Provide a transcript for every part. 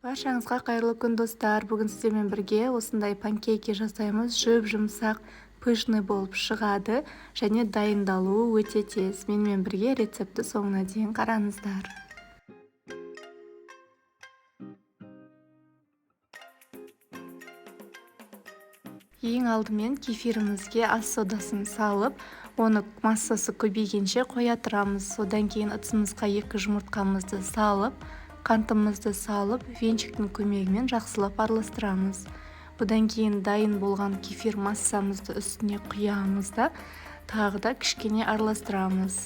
Баршаңызға қайырлы күн, достар! Бүгін сіздермен бірге осындай панкейки жасаймыз. Жұп-жұмсақ, пышный болып шығады және дайындалуы өте тез. Менімен бірге рецептті соңына дейін қараңыздар. Ең алдымен кефирімізге ас содасын салып, оны массасы көбейгенше қоя тұрамыз. Одан кейін ыдысымызға 2 жұмыртқамызды салып, қантымызды салып, венчиктің көмегімен жақсылап араластырамыз. Бұдан кейін дайын болған кефир массамызды үстіне құямыз да, тағы да кішкене араластырамыз.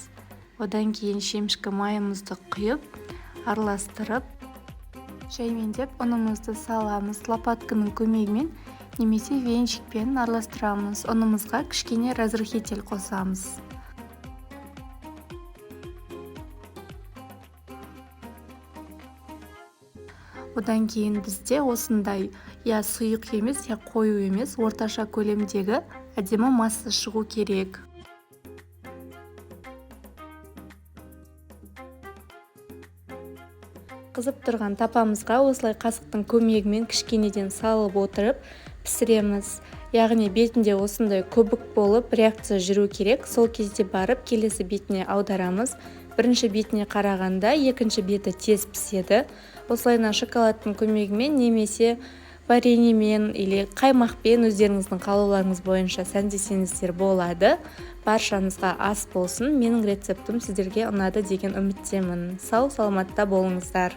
Одан кейін шемішкі майымызды құйып, араластырып, жаймендеп ұнымызды саламыз. Лопатканың көмегімен немесе венчикпен араластырамыз. Ұнымызға кішкене разрыхитель қосамыз. Одан кейін бізде осындай я сұйық емес, я қою емес, орташа көлемдегі әдемі масса шығу керек. Қызып тұрған тапамызға осылай қасықтың көмегімен кішкенеден салып отырып пісіреміз. Яғни бетінде осындай көбік болып реакция жүру керек. Сол кезде барып келесі бетіне аударамыз. Бірінші бетіне қарағанда екінші беті тез піседі. Осылайынан шоколадтың көмегімен немесе вареньемен или қаймақпен өздеріңіздің қалауларыңыз бойынша сәндесеңіздер болады. Баршаңызға ас болсын. Менің рецептім сіздерге ұнады деген үміттемін. Сау саламатта болыңыздар.